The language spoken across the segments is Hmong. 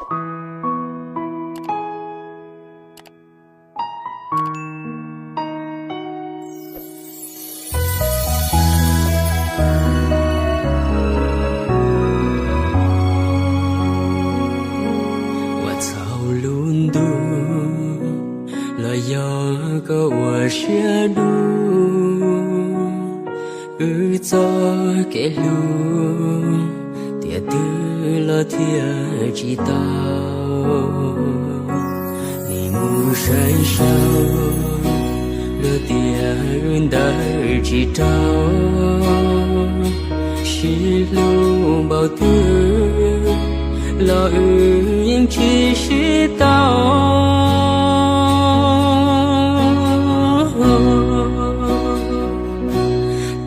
Ua txhaum lub ntuj los yog koj ua siab dub, wb txoj kev hlub tiam twg los thiaj tsis tau. Nim mus saib saib, luag tias wb ntawd tsis raug, sib hlub npaum twg los wb yeej tsis sib tau.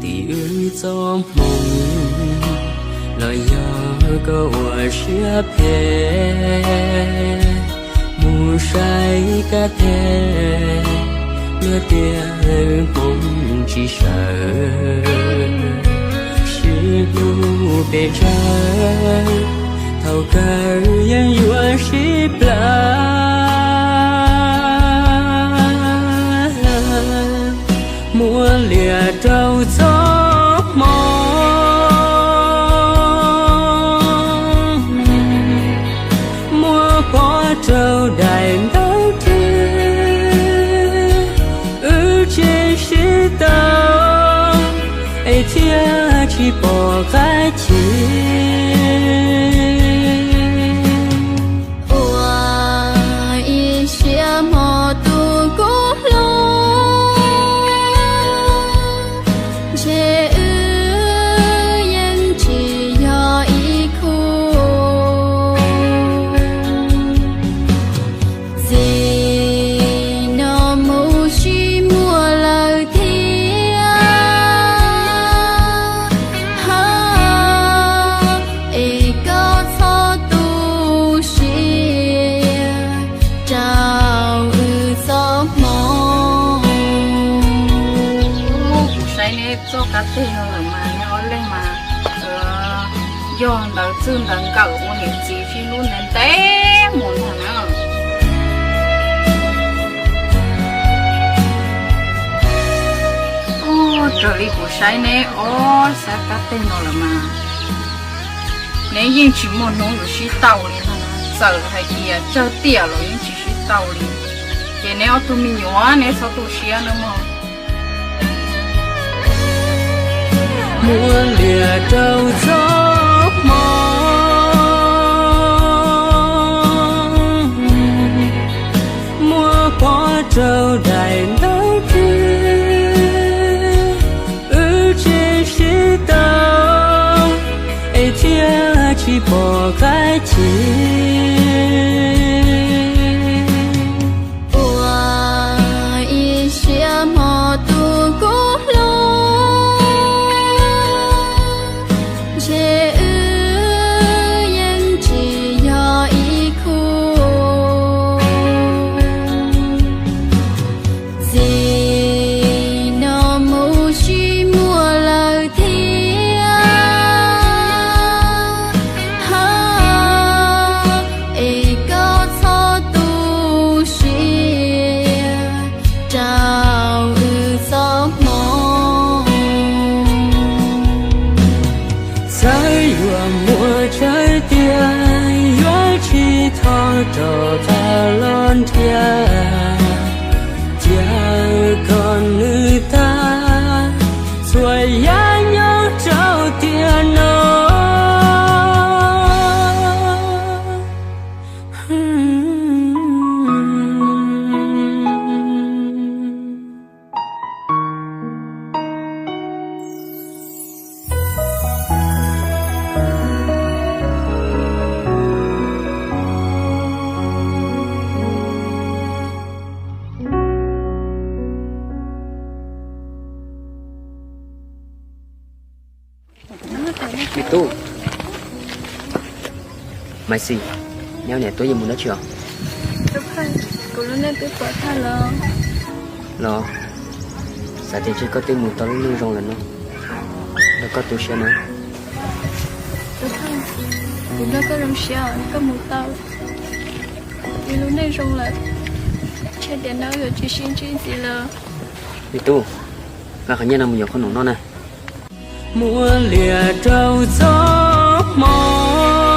Tim wb txoj hmoo los yog koj ua siab phem, mus saib kab teg, luag tias wb hmoov tsis sawv, sib hlub pes tsawg, thaum kawg yeej yuav sib plawv. Muab liam rau txoj hmoo, muab pov rau daim ntawv twg, wb tsis sib tau, es thiaj tsis pom qab chim. Ua ib siab hmo tus kub hlub, ntshe wb yeej tsis yog ib khub. Txij no mus tsis muaj lawm thiab, es koj txhob tu siab rau wb txoj hmoo. Kuv saib neb txoj kab teg no lawm mas neb ob leeg mas yog ntawv txwj ntawv nkawm ua niam txiv sib hlub ntev ntev mus ntag na. Ua raws li kuv saib neb ob sab kab teg no lawm mas neb yeej tsis muaj hnub yuav sib tau li no. Txawm hais tias tsawg tiam los yeej tsis sib tau li. Ces neb ob tug me nyuam neb txhob tu siab nawb mog. Muab liam rau txoj hmoo, muab pov rau daim ntawv twg, wb tsis sib tau, es thiaj tsis pom qab chim. Ua ib siab hmo tus kub hlub, ntshe wb yeej tsis yog ib khub. Txij no mus tsis muaj lawm thiab, es koj txhob tu siab rau wb txoj hmoo. Txawm yuav muaj tsawg tiam yuav tsis tau rov qab los nrhiav, cia kom nws tag txhua yam nyob rau tiam no. Me tub, Maiv Xis, neb ob niam tub yeej mus dab tsi os? Kuv lub neej twb pom tag los. Los, xav tias ntshe koj twb mus tau lub neej zoo lawm no, los koj tu siab na. Kuv nrog koj zoo siab, koj mus tau, wb lub neej zoo lawm, tseg tias no yuav tsis sib ntsib ntxiv lawm. Me tub, nqa qhov nyiaj no mus yuav qhov num noj na. Muab liam rau txoj hmoo.